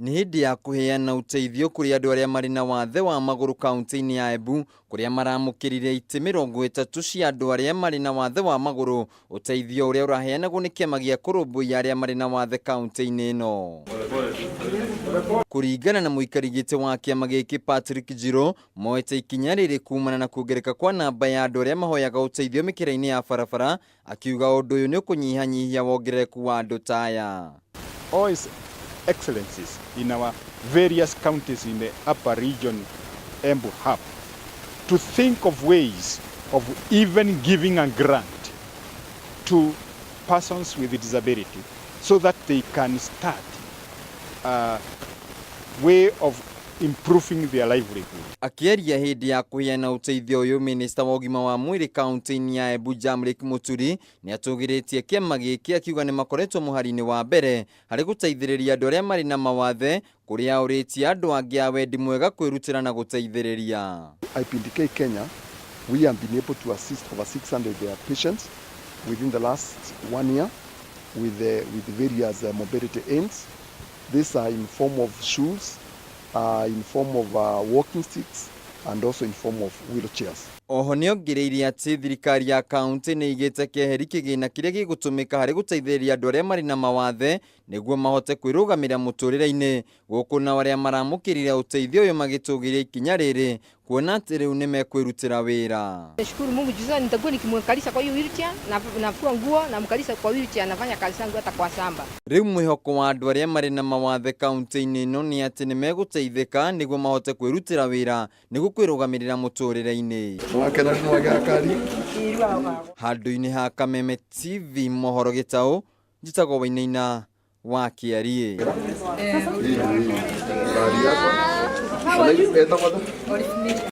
Nĩ hĩndĩ ya kũheana ũteithio kũrĩ andũ arĩa marĩ na wathe wa magũrũ kaunti-inĩ ya Embu, kũrĩa maramũkĩrire itĩ 30 cia andũ arĩa marĩ na wathe wa magũrũ, ũteithio ũrĩa ũraheanagwo nĩ kĩama gĩa kũrũmbũiya arĩa marĩ na wathe kaunti-inĩ ĩno. Kũringana na mũikari gĩtĩ wa kĩama gĩkĩ Patrick Njirũ, moete ikinya rĩrĩ kumana na kuongereka kwa namba ya andũ arĩa mahoyaga ũteithio mĩkĩra-inĩ ya barabara, akiuga ũndũ ũyũ nĩ ũkũnyihanyihia wongerereku wa andũ ta aya. All His Excellencies in our various counties in the upper region Embu Hub to think of ways of even giving a grant to persons with disability so that they can start a way of improving their livelihood. Akĩaria hĩndĩ ya kũheana ũteithio ũyũ, minista wa ũgima wa mwĩrĩ kaunti-inĩ ya Embu Jamlick Muturi nĩ atũgĩrĩtie kĩama gĩkĩ, akiuga nĩ makoretwo mũhari-inĩ wa mbere harĩ gũteithĩrĩria andũ arĩa marĩ na mawathe, kũrĩa ũrĩtie andũ angĩ a wendi mwega kwĩrutĩra na gũteithĩrĩria. IPDK Kenya, we have been able to assist over 600 patients within the last one year with various mobility aids. These are in form of shoes, in form of walking sticks, and also in form of wheelchairs. Oho nĩ ongereire atĩ thirikari ya kaunti nĩ igĩte keheri kĩgĩna kĩrĩa gĩgũtũmĩka harĩ gũteithĩrĩria andũ arĩa marĩ na mawathe nĩguo mahote kwĩrũgamĩra mũtũrĩre-inĩ, gũkũ nao arĩa maramũkĩrire ũteithio ũyũ magĩtũgĩria ikinya rĩrĩ kuona atĩ rĩu nĩ mekwĩrutĩra wĩra. Nashukuru Mungu juu sasa nitakuwa nikimkalisha kwa hiyo wheelchair na nafua nguo, namkalisha kwa wheelchair, nafanya kazi zangu hata kwa shamba. Rĩu mwĩhoko wa andũ arĩa marĩ na mawathe kaunti-inĩ ĩno nĩ atĩ nĩ megũteithĩka nĩguo mahote kwĩrutĩra wĩra nĩguo kwĩrũgamĩrĩra mũtũrĩre-inĩ. Handũ-inĩ ha Kameme TV mohoro gĩtaũ, njĩtagwo Wainaina wa Kĩariĩ.